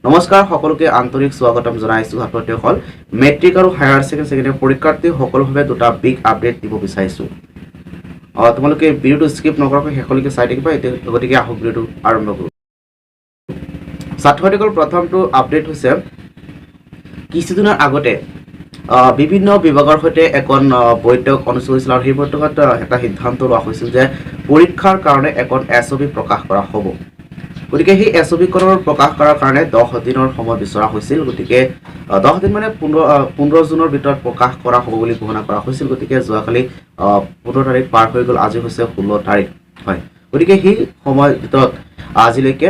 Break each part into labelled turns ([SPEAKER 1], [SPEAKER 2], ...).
[SPEAKER 1] নমস্কাৰ, সকলোকে আন্তৰিক স্বাগতম জনাইছোঁ। ছাত্ৰ-ছাত্ৰীসকল, মেট্ৰিক আৰু হায়াৰ ছেকেণ্ডেৰী পৰীক্ষাৰ্থীসকলৰ বাবে দুটা বিগ আপডেট দিব বিচাৰিছোঁ। তোমালোকে ভিডিঅ'টো স্কিপ নকৰাকৈ শেষলৈকে চাই থাকিবা। এতিয়া গতিকে আহক, ভিডিঅ'টো আৰম্ভ কৰোঁ। ছাত্ৰ-ছাত্ৰীসকল, প্ৰথমটো আপডেট হৈছে কিছুদিনৰ আগতে বিভিন্ন বিভাগৰ সৈতে এখন বৈঠক অনুষ্ঠিত হৈছিল আৰু সেই বৈঠকত এটা সিদ্ধান্ত লোৱা হৈছিল যে পৰীক্ষাৰ কাৰণে এখন এছঅ'পি প্ৰকাশ কৰা হ'ব। গতিকে সেই এছঅ'পিখনৰ প্ৰকাশ কৰাৰ কাৰণে 10 দিনৰ সময় বিচৰা হৈছিল। গতিকে 10 দিন মানে 15 জুনৰ ভিতৰত প্ৰকাশ কৰা হ'ব বুলি ঘোষণা কৰা হৈছিল। গতিকে যোৱাকালি 15 তাৰিখ পাৰ হৈ গ'ল, আজি হৈছে 16 তাৰিখ হয়। গতিকে সেই সময়ৰ ভিতৰত আজিলৈকে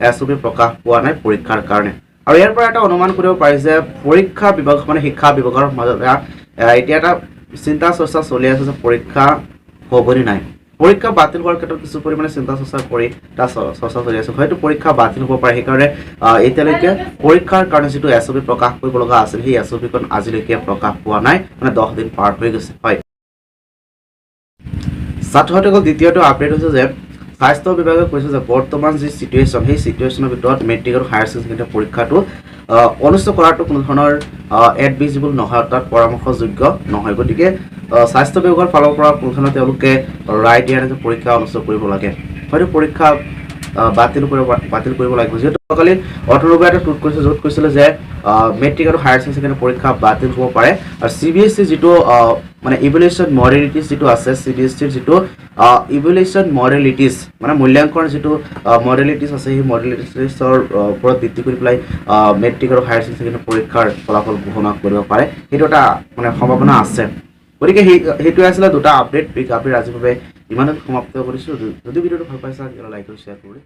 [SPEAKER 1] এছঅ'পি প্ৰকাশ পোৱা নাই পৰীক্ষাৰ কাৰণে। আৰু ইয়াৰ পৰা এটা অনুমান কৰিব পাৰি যে পৰীক্ষা বিভাগ মানে শিক্ষা বিভাগৰ মাজত এতিয়া এটা চিন্তা চৰ্চা চলি আছে যে পৰীক্ষা হ'বনে নাই। পৰীক্ষা বাতিল হোৱাৰ ক্ষেত্ৰত কিছু পৰিমাণে চিন্তা চৰ্চা কৰি এটা চৰ্চা চলি আছে। হয়তো পৰীক্ষা বাতিল হ'ব পাৰে। সেইকাৰণে এতিয়ালৈকে পৰীক্ষাৰ কাৰণে যিটো এছঅ'পি প্ৰকাশ কৰিব লগা আছিল, সেই এছঅ'পিখন আজিলৈকে প্ৰকাশ পোৱা নাই, মানে 10 দিন পাৰ হৈ গৈছে হয়। ছাত্ৰ ছাত্ৰীসকল, দ্বিতীয়টো আপডেট হৈছে যে স্বাস্থ্য বিভাগে কৈছে যে বৰ্তমান যি চিটুৱেশ্যন, সেই চিটুৱেশ্যনৰ ভিতৰত মেট্ৰিক আৰু হায়াৰ ছেকেণ্ডেৰী পৰীক্ষাটো অনুষ্ঠিত কৰাটো কোনো ধৰণৰ এডভিজিবল নহয়, অৰ্থাৎ পৰামৰ্শযোগ্য নহয়। গতিকে স্বাস্থ্য বিভাগৰ ফালৰ পৰা কোনো ধৰণৰ তেওঁলোকে ৰায় দিয়া নাই যে পৰীক্ষা অনুষ্ঠিত কৰিব লাগে। হয়তো পৰীক্ষা বাতিল কৰিব লাগিব। যিহেতু কালি অথৰ্বই এটা টুইট কৰিছে, য'ত কৈছিলে যে মেট্ৰিক আৰু হায়াৰ ছেকেণ্ডেৰী পৰীক্ষা বাতিল হ'ব পাৰে আৰু চিবিএছই যিটো মানে ইভেলুৱেশ্যন মডেলিটিছ যিটো আছে, চিবিএছইৰ যিটো ইভেলুৱেশ্যন মডেলিটিছ মানে মূল্যাংকনৰ যিটো মডেলিটিছ আছে, সেই মডেলিটিছৰ ওপৰত ভিত্তি কৰি পেলাই মেট্ৰিক আৰু হায়াৰ ছেকেণ্ডেৰী পৰীক্ষাৰ ফলাফল ঘোষণা কৰিব পাৰে। সেইটো এটা মানে সম্ভাৱনা আছে। গতিকে সেইটোৱে আছিলে দুটা আপডেট, বিগ আপডেট। আজিৰ বাবে ইমানতে সমাপ্ত কৰিছোঁ। যদি ভিডিঅ'টো ভাল পাইছা, তেতিয়াহ'লে লাইক আৰু শ্বেয়াৰ কৰি